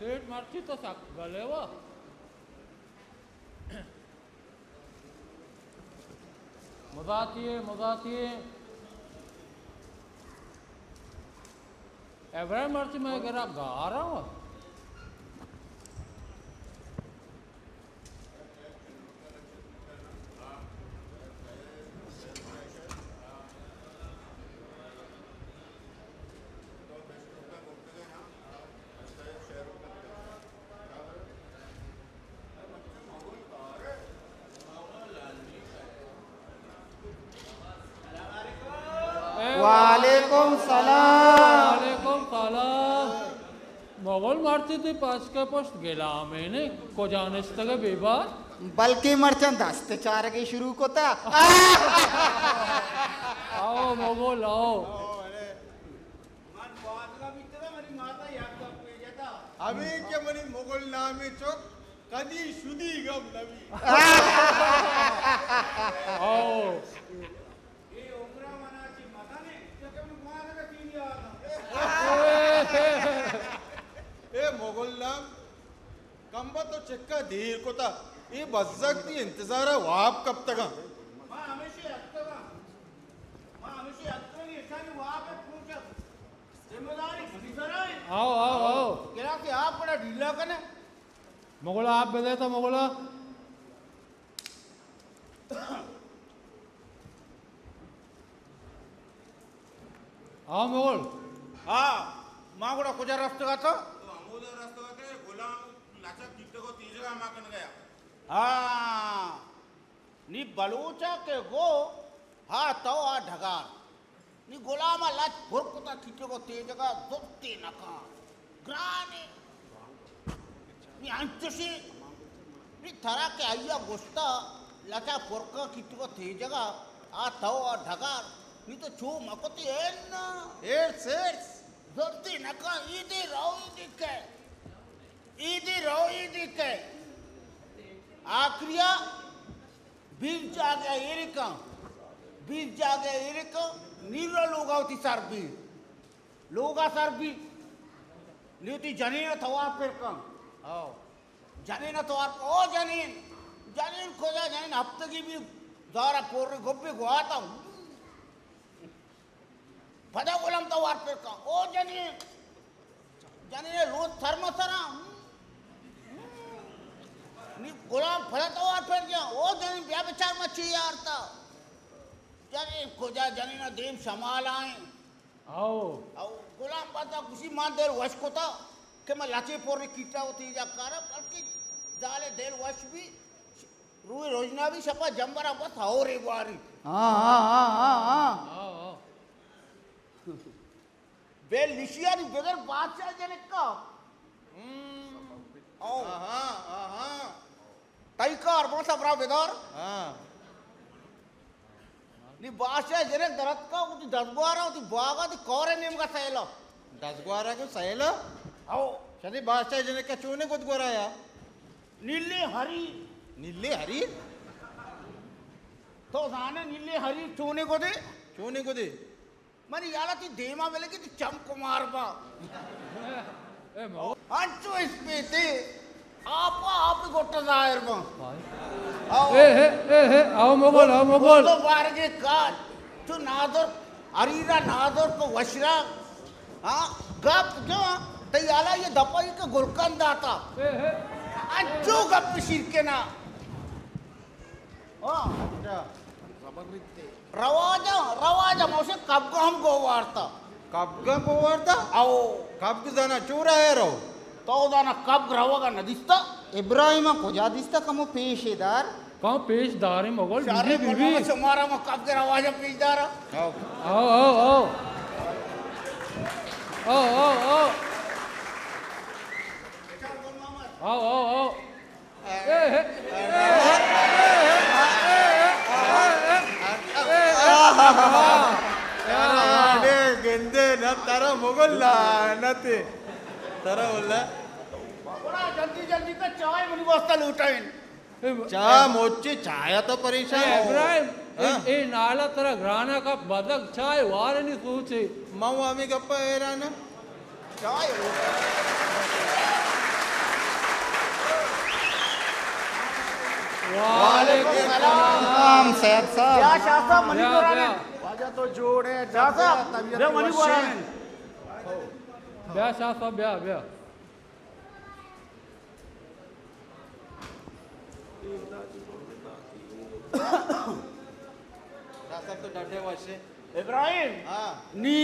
پیٹ مرچی تو سک گلے وا۔ مزاتی ئے، مزاتی ئے۔ ابراہیم مرچی میں گرا گارا وا۔ وعلیکم سلام۔ وعلیکم سلام۔ مغل مرچی تئی پشک ءِ پشت گلامین ئے، کجا نشتگ ئے بے بار؟ بلکیں مرچاں دست چارگ ءَ شروع کتا۔ آؤ مغل، آؤ۔ من بازگا بیتگاں، منی ماتا یک گپے جتا۔ ہمے کہ منی مغل نامیں چک کدی شدی گم نبی۔ آؤ۔ اے عمرا منا چہ مزن انت، چکہ من گوانگ ءَ چینی آتاں۔ اے مغل نام کمبا تو چکا دیر کتا، اے بزگ تئی انتظارا واب کپتگاں۔ ما ہمیشی اتکگاں، ما ہمیشی اتکگاں، ایشانی واب ءَ پوچ ات۔ ذمہ داری منی سرا انت۔ آؤ، آؤ، آؤ۔ گلاسی آپ گڑا ڈھیلا کنے۔ مغل آپ بدے تو مغل۔ ہاں مغل۔ ہاں، ما گڑا کجا رستگ ات؟ تو ہمودا رستگ ات، غلام لچک کیٹگ ءُ تیجگا ما کنگا۔ ہاں، نی بلوچا کہ گو، ہا تو آ ڈگار۔ نی غلام ءَ لچ پر کتا، کیٹگ ءُ تیجگا زرتے نکاں۔ گرانے۔ نی انچشی۔ نی ترا کہ آئی ءَ گوشتا، لچا پر کن کیٹگ ءُ تیجگا، آ تو آ ڈگار۔ نی تو چو مکتی اے نا۔ Harris, Harris. زرتے نکاں، ایدے رو ایدے کئے۔ ایدے رو ایدے کئے۔ آخریا بیست جاگہ ایر کن، بیست جاگہ ایر کن، نی رو لوگا وتی سر بی، لوگا سر بی، نی وتی جنین ءَ توار پر کن۔ ہو۔ جنین ءَ توار کن، او جنین، جنین کجا، جنین ہفتگی بی، دارا پور گپی گواتا۔ پدا غلام توار پر کن، او جنین، جنین ءَ لوت سر مہ سراں۔ نی غلام پدا توار پر جاں، او جنین بیا بچار ما چی یارتا۔ جنین کجا، جنین ءَ دیم شمال آئیں۔ آؤ۔ او غلام پدا گوشی، من دل وش کتا کہ من لچے پر کیٹا ءُ تیجا کارا، بلکہ زالے دل وش بی، روی روژنا بی، شپا جمبرا بس ہورے گواری۔ ہاں، ہاں، ہاں، ہاں، ہاں۔ آؤ، آؤ۔ بے لشیانی بدر بادشاہ جنکا۔ ہم۔ او۔ آہاں، آہاں۔ تئی کار بو صبرا بدار۔ ہاں۔ نی بادشاہ جنک درتکا، وتی دزگوارا، وتی باغا، تی کورے نیمگا سیلا۔ دزگوارا کو سیلا؟ او۔ شدی بادشاہ جنک کا چونے گد گورایا؟ نیلے ہری۔ نیلے ہری؟ تو زانے نیلے ہری چونے گدے؟ چونے گدے؟ منی یارا تی دیما بلے کہ تی چم کمار با۔ اے مو۔ انچو اسپیتے، آپ، آپ گوٹا ظاہر با۔ بھائی۔ آؤ۔ اے ہے، اے ہے، آؤ مغل، آؤ مغل۔ تو بارگے کار، تو نادر، ہریرا نادر کو وشرا۔ ہاں، گپ جو، تئی حالا یہ دپا یہ کہ گلکن داتا۔ اے ہے۔ انچو گپ شیر کے نا۔ ہاں۔ اچھا۔ رواجا، رواجا، موشے کبگ ہم گو وارتا۔ کبگ ہم گو وارتا؟ او۔ کبگ زانا چورا ہے رو۔ تو زانا کبگ روگا نہ دیستا؟ ابراہیم کجا دیستا، کمو پیشے دار۔ کمو پیش دارے مغل، شارے بی بی، بی بی۔ شمارا ما کبگ رواجا پیش دارا۔ آؤ۔ آؤ، آؤ، آؤ۔ آؤ، آؤ، آؤ۔ آؤ، آؤ، آؤ۔ اڑے گندے نہ ترا مغل لعنت۔ ترا واللہ۔ گڑا جلدی جلدی کا چائے منی واسطہ لوٹائیں۔ چاہ موچی، چایا تو پریشان۔ اے ابراہیم، اے، ہاں۔ اے نالا ترا گرانا کا بدک چائے وارنی سوچے۔ من ہمیں گپا حیران۔ چائے۔ وعلیکم السلام سید صاحب۔ بیا شاہ صاحب، منی بیا، گورا بیا۔ نے۔ واجہ تو جوڑ ئے، شاہ صاحب، طبیعت بیا منی وش گورا ئے۔ نے۔ بیا شاہ صاحب، بیا، بیا۔ شاہ صاحب تو ڈڈے وش ئے۔ ابراہیم، ہاں۔ نی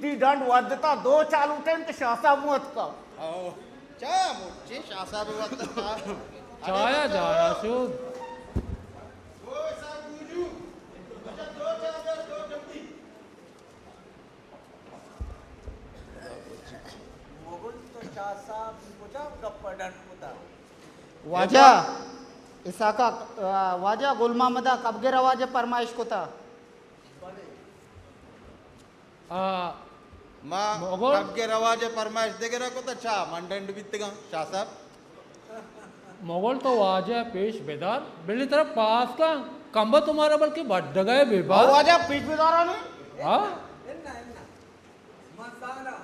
تی ڈنڈ ودتا دو چالو ٹین تو شاہ صاحب مو اتکا۔ او، چا مچی شاہ صاحب وقت تا۔ چایا جایا شد۔ مغل تو شاہ صاحب کجام گپ ء ڈن کتا؟ واجہ اسحاق ء، واجہ گل محمد ء کبگ ء رواج ء پرمائش کتا۔ آ، ما مغل؟ کبگ ء رواج ء پرمائش دگرا کتا، چا من ڈنڈ بیتگاں، شاہ صاحب۔ مغل تو واجہ پیش بدار، بلے ترا پاس کا کمبا تمہارا بلکہ بڈگا ہے بے بار۔ واجہ پیش بدارا نہیں؟ ہاں؟ انا، انا۔ من زاناں۔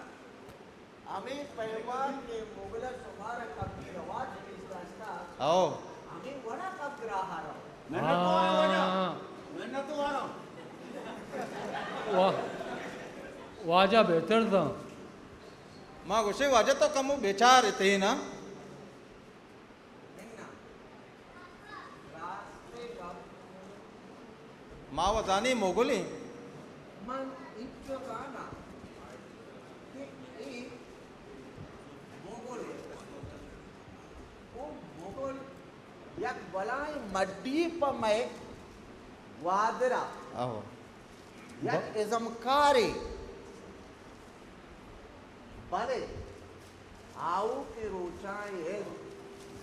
ہمے پیما کہ مغل ء شمارا کبگی رواج پیش داشتا، او۔ ہمے وڑا کبگ راہ ء رو۔ منت وارا واجہ۔ ہاں۔ منت وارا۔ واہ۔ واجہ بہتر داں۔ ما گوشے واجہ تو کمو بیچار اتیں نا۔ ما و زانی مغلیں۔ من انچو زاناں کہ اے مغل ء۔ او مغل یک بلائیں مڈی پہ مئے گوادر ء۔ آہو۔ یک ازمکارے۔ بلے آؤکیں روچاں اے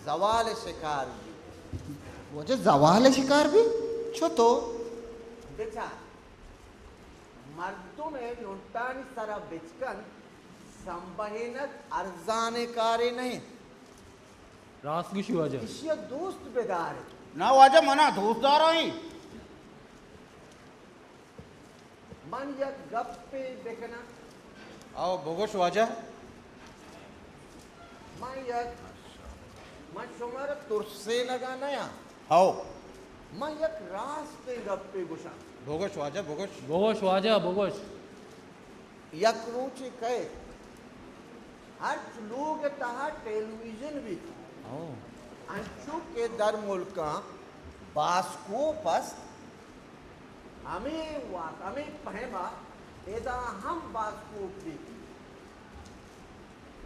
زوال ء شکار بیت۔ واجہ زوال ء شکار بیت؟ چتو؟ بچار، مردم ء لنٹانی سرا بچکند سمبہینگ ارزانیں کارے نہ انت۔ راست گوشی واجہ۔ اشی ء دوست بدار۔ نا واجہ، منا دوست دارائیں۔ من یک گپے بکناں؟ او، بگوش واجہ۔ من یک، من شمارا ترسینگا نیاں۔ ہو۔ من یک راستیں گپے گوشاں۔ بگوش واجہ، بگوش۔ بگوش واجہ، بگوش۔ یک روچے کئیت، ہرچ لوگ ء تہا ٹیلیویژن بیت۔ او۔ انچو کہ در ملکاں باسکوپ است، ہمے وات، ہمے پہما ادا ہم باسکوپ بیت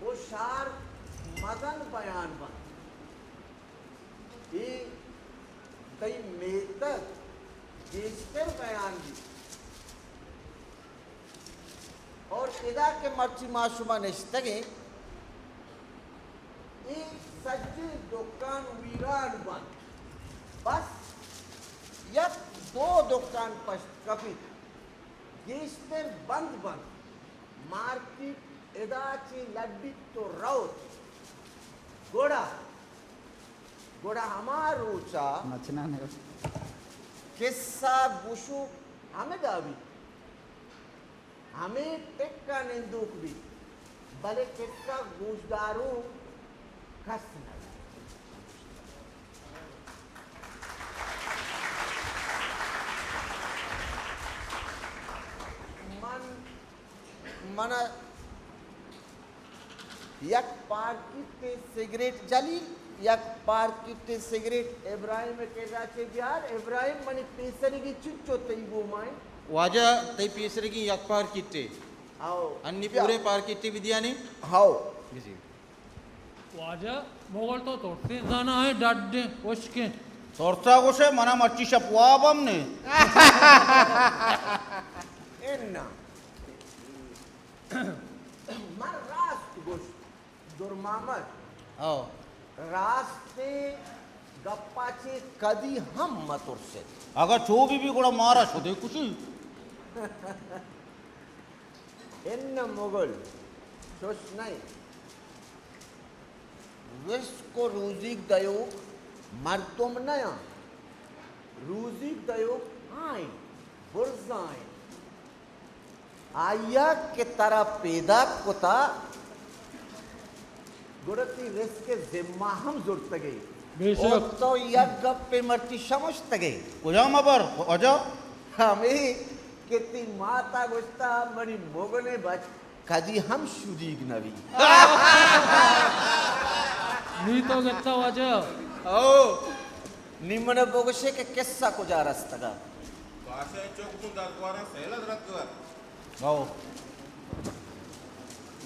و شار مزن بیان بنت۔ اے تئی میتگ گیشتر بیان بیت۔ اور ادا کہ مرچی ما شما نشتگیں، اے سجیں دکان ویران بنت، بس یک دو دکان پشت کپیت، گیشتر بند بنت۔ مارکیٹ ادا چہ لڈیت و روت۔ گڑا، گڑا ہما روچا مچنان ء۔ قصہ گوشوک ہمدا بیت، ہمے ٹکا نندوک بیت، بلے قصہ گوشداروک کس نہ بیت۔ من، من ء یک پارکیٹے سگریٹ، جلیل، یک پارکیٹے سگریٹ ابراہیم ء کرا چہ بیار۔ ابراہیم، منی پیسریگی چنچو تئی گوما انت؟ واجہ، تئی پیسریگی یک پارکیٹے۔ ہاؤ۔ انی بیا۔ پورے پارکیٹے بدیانی؟ ہاؤ۔ بزی۔ واجہ، مغل تو ترسیں زاناں ئے، ڈڈیں، ہشکیں۔ ترسا گوشے، منا مرچی شپ واب ہم نے۔ انا۔ من راست گوشت، در محمد۔ ہاؤ۔ راستیں گپا چے کدی ہم مترسے۔ اگاں چو بی بی گڑا مارا شدے کشی۔ ان مغل چوش نہ انت۔ رزق و روزیگ دیوک مردم نہ انت، روزیگ دیوک آ انت، برزا انت۔ آیا کہ ترا پیداک کتا، گڑا تئی رزق ء ذمہ ہم زرتگے۔ بے شک۔ او تو یک گپے مرچی شمشتگے۔ کجام ہبر، واجہ؟ ہمے کہ تئی ماتا گوشتا، منی مغلیں بچ کدی ہم شدیگ نہ بی۔ نی تو گتا واجہ۔ او، نی من بگوشے کہ قصہ کجا رستگا؟ بادشاہ چوک گوں دزگواراں سیل ءَ درتکگ ات۔ او،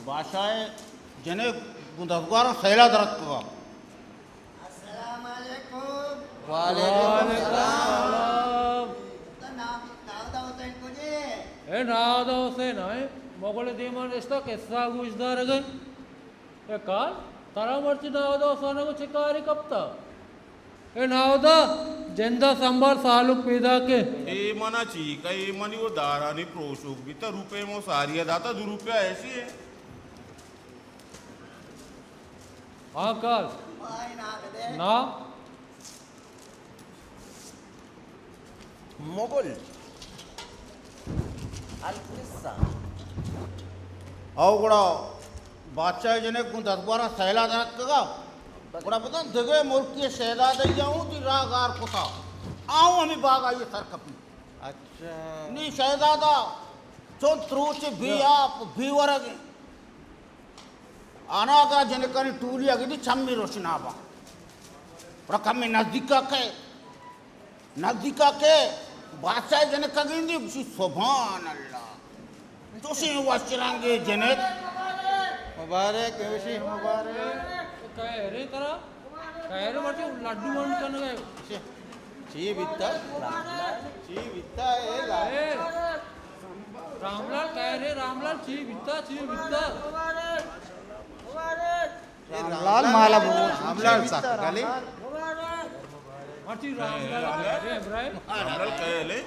بادشاہ جنک گوں دزگواراں سیل ءَ درتکگ ات۔ السلام علیکم۔ وعلیکم السلام۔ تو نا-، ناودا حسین کجے؟ اے ناودا حسین، اے مغل دیما نشتا، قصہ گوش دارگے۔ اے کال، ترا مرچی ناودا حسین کو چکاری کپتا؟ اے ناودا، جندا سنبھال سالک پیدا کے۔ اے منا چی کہ اے منی وہ دارانی پروشوک بیتا، روپے مو ساری داتا، دو روپیہ ایسی ہے۔ ہاں کال۔ نا۔ مغل۔ القصہ۔ او گڑا بادشاہ جنک گوں دزگواراں سیلا دراتکگا۔ گڑا بزاں دگہ ملکی شہزادہ یا اوں تی راہ گار کتا۔ آؤں ہمیں باغ آئیے سر کپی۔ اچھا۔ نی شہزادہ چون تروچ بے آپ، بے ورگ۔ آناگا جنکانی ٹولی ءَ گندی چمی روشنابا۔ گڑا کمے نزدیکا کئے، نزدیکا کئے، بادشاہ جنک ءَ گندی، گوشی، سبحان اللہ، چوشیں وش رنگے جنک۔ مبارک، وشی مبارک۔ کئے رے ترا؟ خیر مرچی لڈو ونڈ کنگ ءَ۔ چی بیتا؟ چی بیتا اے لا-، اے، رام لال خیر اے، رام لال چی بیتا، چی بیتا؟ اے رام لال مالا بو-، رام لال سک گلے۔ مرچی رام لال خیر اے، ابراہیم۔ رام لال خیر اے۔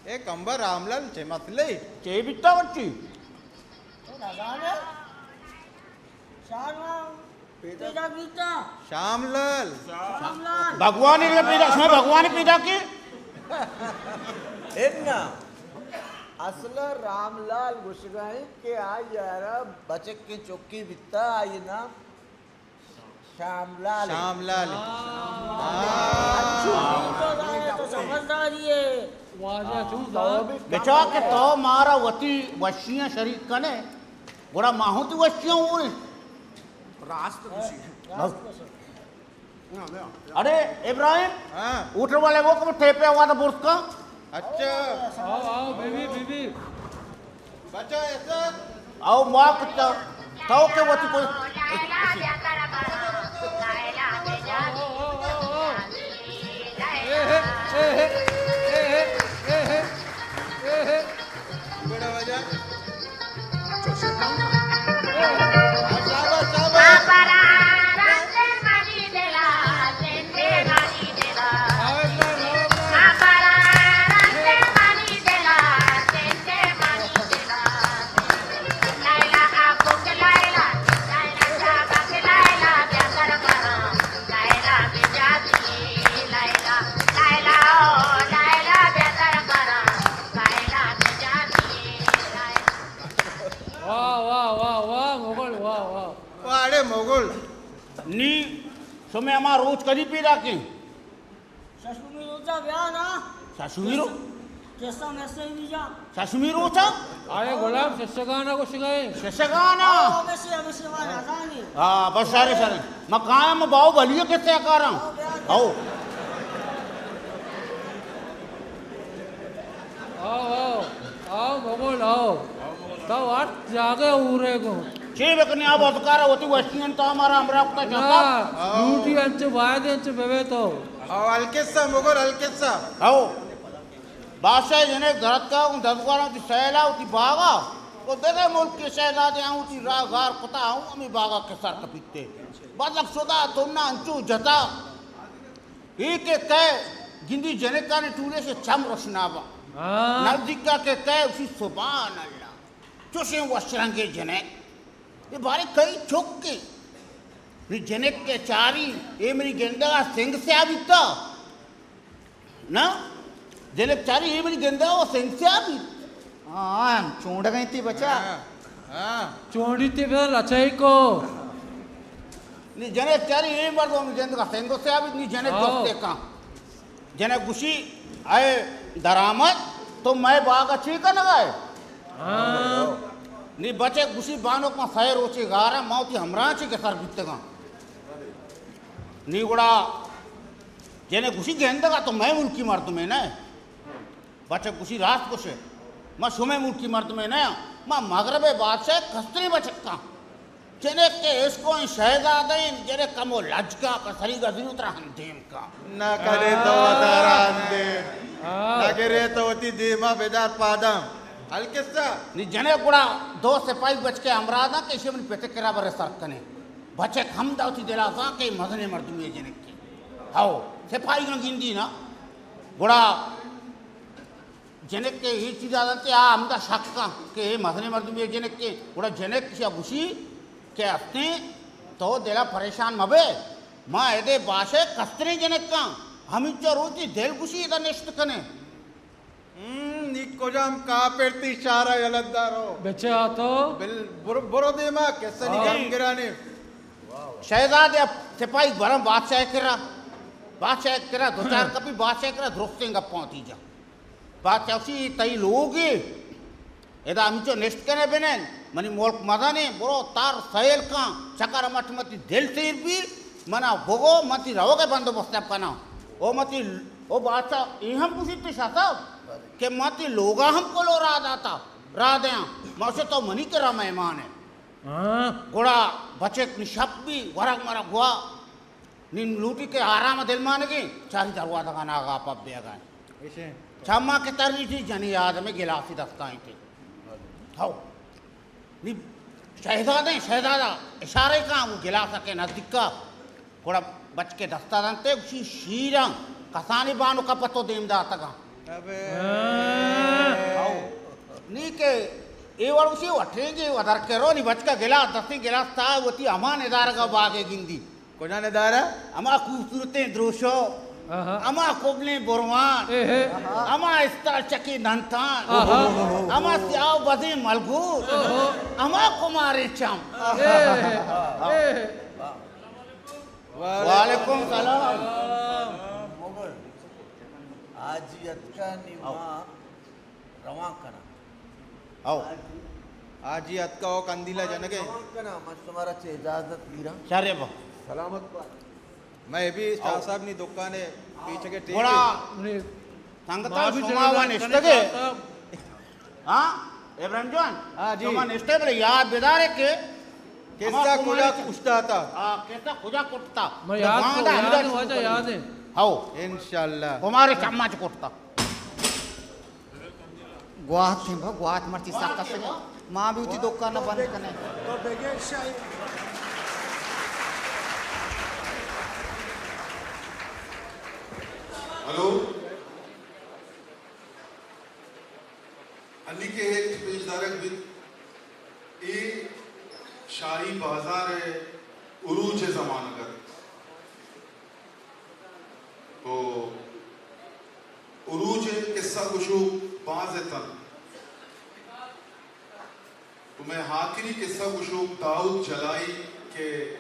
اے کمبا رام لال چے مسئلے؟ چے بیتا مرچی؟ تو نزانے؟ شاہ نام پیدا بیتا۔ شام لال۔ شام لال۔ بھگوانی پیدا، شما بھگوانی پیدا کی؟ انا۔ اصل رام لال گوشگائیں کہ آئی یارا بچک کے چکی بیتا، آئی نام شام لال۔ شام لال۔ ہاں۔ اچھا، تو سمجھداری ہے۔ واجہ چون زان؟ بچا کہ تو مارا وتی وشیاں شریک کنے، گڑا ما ہوں تی وشیاں ہوں۔ راست گوشی۔ اڑے ابراہیم، ہاں۔ ہوٹل والے وہ کم ٹیپے آواز برس کا۔ اچھا۔ آؤ، آؤ، بی بی، بی بی۔ بچا ایسا۔ آؤ، ماں کتا، تو کے وتی کوئی۔ آؤ، آؤ، آؤ، آؤ۔ اے ہے، اے ہے، اے ہے، اے ہے، اے ہے۔ بڑا واجہ۔ واہ، واہ، واہ، واہ، مغل، واہ، واہ۔ واڑے مغل۔ نی شمے ہما روچ کدی پیدا کیں؟ ششمی روچا بیا نا۔ ششمی رو-، کسا میسے بھی جا۔ ششمی روچا؟ آئے غلام ششگانا گوشگائے۔ ششگانا؟ آؤ، ہمیشہ، ہمیشہ والا جانی۔ ہاں، بس سارے، سارے۔ میں کائم باہوبلی کے سے کاراں۔ آؤ، بیا۔ آؤ۔ آؤ، آؤ، آؤ، بگل، آؤ۔ تو ہر جاگہ اورے گو۔ چے بکنی آ بزکارا وتی وشی انت، ہمارا ہمراہ کتا چاہتا۔ نا، لوٹی انچ باید انچ ببے تو۔ آؤ، القصہ مغل، القصہ۔ آؤ۔ بادشاہ جنے گرتکا اون دزگواراں وتی سیلا وتی باغا۔ تو دگہ ملک کے شہزادے آؤں وتی راہ گار کتا آؤں ہمیں باغا کے سر کپیتے۔ بزگ شدا تو نہ انچو جتا۔ اے کہ کئے گندی جنکانی ٹولے سے چم روشنابا۔ ہاں۔ نزدیکا کہ کئے اسی سبحان اللہ۔ چوشیں وش رنگے جنک۔ اے بارے کئی چکے۔ نی جنک کے چاری، اے منی گندگا سنگ سیاہ بیتا۔ نا؟ جنک چاری، اے منی گندگا سنگ سیاہ بیت۔ ہاں، ہاں، چونڈگیں تی بچا۔ ہاں، ہاں۔ چونڈی تی بچا لچائی کو۔ نی جنک چاری اے مردم گندگا سنگو سیابی، نی جنک ہاں۔ جستے کن۔ جنک گوشی، اے درآمد، تو مئے باغ ء چی کنگ ء ئے؟ ہاں۔ نی بچک گوشی، بانک، ما سئے روچے گار آں، ما وتی ہمراہاں چہ گسر بیتگاں۔ نی گڑا جنک گوشی، گندگ ء تو مئے ملکی مردمے نہ ئے۔ بچک گوشی، راست گوشے، ما شمئے ملکی مردمے نہ آں، ما مغرب ء بادشاہ ء کستریں بچکاں۔ جنک کہ عشق ء شہزادہ انت، جنک کمو لج کا، پہ سری گزری ترا ہم دیم کا۔ نہ کنے تو وتارا ہم دیم۔ ہاں۔ نہ گرے تو وتی دیما بدار پاداں۔ القصہ۔ نی جنک گڑا دو سپاہی بچکے ہمراہ داں کہ ایشی منی پت ء کرا برے سر کنے۔ بچک ہمدا وتی دلا زان کہ مزنیں مردمے جنک کے۔ ہو، سپاہی گندی نا۔ گڑا جنک کہ اے چیز ء دنت، آ ہمدا شک کن کہ اے مزنیں مردمے جنک کہ، گڑا جنک اشیا گوشی کہ استیں تو دل ء پریشان مبے، ما ادے بادشاہ ء کستریں جنکاں، ہمینچو روچی دل گوشی ادا نشت کنیں۔ ہم، نی کجام کاپر تی شارا یلت دارو؟ بچا تو؟ بل، برو، برو دیما، کسنی ہاں۔ گرم گرانی۔ شہزادے سپاہی گوراں بادشاہ ء کرا، بادشاہ ء کرا دو چار کپی، بادشاہ ء کرا درستیں گپاں وتی جا۔ بادشاہ گوشی، اے تئی لوگے، ادا ہمینچو نشت کنے بنند، منی ملک مزنیں، برو تر سیل کن، چکر مٹ متی دل سیر بی، منا بگو، من تی روگ ء بندوبست ء کناں۔ او متی، او بادشاہ اے ہم گوشیت شاہ صاحب کہ من تی لوگا ہم کلو راہ داتا، راہ دیاں، ما گوشت تو منی کرا مہمان ئے۔ ہاں۔ گڑا بچک نی شپ بی، ورگ مرگ وا۔ نی لوٹی کہ آرام ء دلمانگیں، چاری دروازگاں ناگا پب بیگا انت۔ ایشیں۔ چماں کہ ترّی تھی جنی آدمے گلاسے دستا انت۔ ہو۔ نی شہزادہ، شہزادہ اشارہ کاں، وہ گلاس کے نزدیکا۔ گڑا بچکے دستا دنتے، گوشی، شیراں، کسانی بانک ء پہ تو دیم داتگاں۔ ابے۔ ہو۔ نی کہ اے وڑ گوشی، وٹیں گے، ودر کرو، نی بچکا گلاس دستیں، گلاس تا وتی ہما ندارگا باگے گندی۔ کجا ندارہ؟ ہما خوبصورتیں دروشو، آہا۔ ہما کبلیں بروان، اے ہے۔ ہما استال چکیں دنتان، آہا۔ ہما سیاہ و بزیں ملگور، آہا۔ ہما کماریں چم۔ اے ہے۔ اے ہے۔ وعلیکم سلام۔ مغل حاجی اتکا نی ما روان کناں۔ او۔ حاجی اتکا او قندیلا جنگے۔ روان کناں، من شمارا چہ اجازت گیراں۔ شر با۔ سلامت با۔ میں بھی شاہ صاحب نی دکان ہے، پیچھے کے ٹیم گڑا ہے۔ سنگتا ما بھی شما شما وان اشتگے۔ شاہ صاحب۔ ہاں، ابراہیم جان، ہاں جی۔ شما نشتے بلے یاد بدارے کہ قصہ ہما کجا کماری کشتا تھا؟ ہاں، قصہ کجا کٹتا؟ میں یاد باندا کو، یاد ہمدا ہے، شروع واجہ کریں۔ یاد ہے۔ ہاؤ۔ انشاءاللہ۔ کمارے چمچ کٹتا۔ گوات ہیں بھا، گوات مرچی سک کسے۔ ما بھی وتی دکان نہ بند کنے۔ تو بگے شاہی۔ ہلو۔ انی کہ ہیٹ پیش دارگ بیت، اے شاہی بازار ء عروج ء زمانگ ات۔ تو عروج ء قصہ گشوک باز اتنت۔ تو مئے آخری قصہ گشوک داؤد جلائی کہ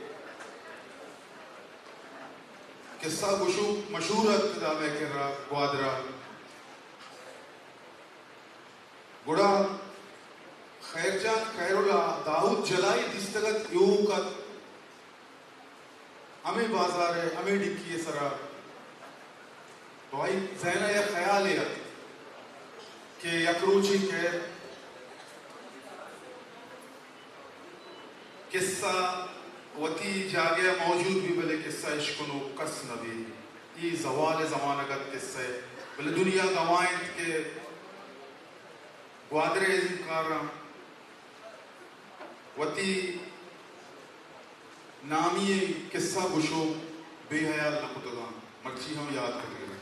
قصہ گشوک مشہور ات ادا مئے کرا گوادرا۔ گڑا خیر جان، خیر اللہ، داؤد جلائی دیستگ ات، ایوک ات، ہمے بازار ء ہمے ڈکی ء سرا۔ تو آئی ذہن ء یک خیالے ات کہ یک روچے کہ قصہ وتی جاگہ ء موجود بی، بلے قصہ اشکنوک کس نہ بی۔ اے زوال ء زمانگ ات قصہ ء، بلے دنیا گواہ انت کہ گوادر ء ازمکاراں وتی نامی ء قصہ گشوک بے حیال نہ کتگاں، مرچی ہم یات کتگ انت۔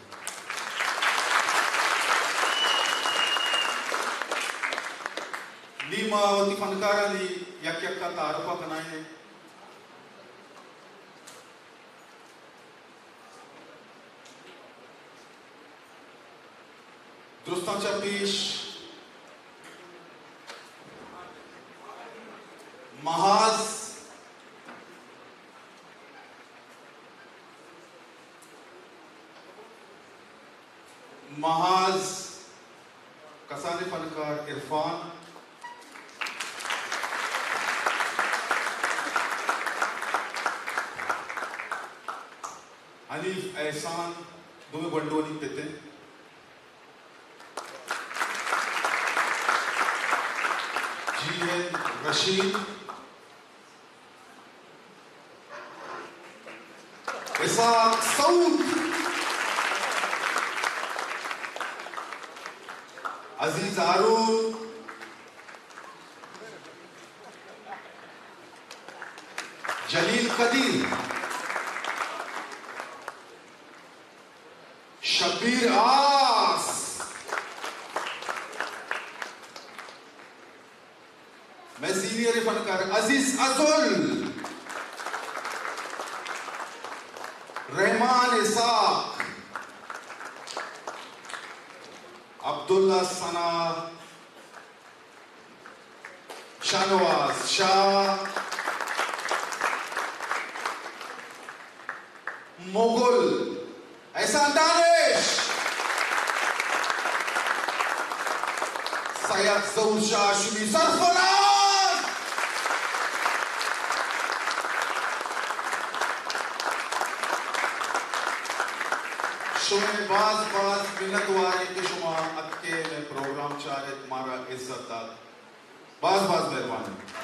نی ما وتی فنکارانی یک یک ء تعارف ء کنائیں۔ درستاں چہ پیش محاذ محاذ، کسانیں فنکار عرفان، حنیف احسان، دوئیں گونڈوانی پت انت، جی این رشید، اسحاق سعود، عزیز ہارون، جلیل قدیر، شبیر آس، مئے سینئر فنکار عزیز ازل، رحمان اسحاق، عبداللہ ثنا، شاہنواز شاہ، مغل، احسان دانش، سید ظہور شاہ ہاشمی، سرفراز۔ شمئے باز باز منت واریں کہ شما اتکے مئے پروگرام چارت، مارا عزت دات۔ باز باز مہربانی۔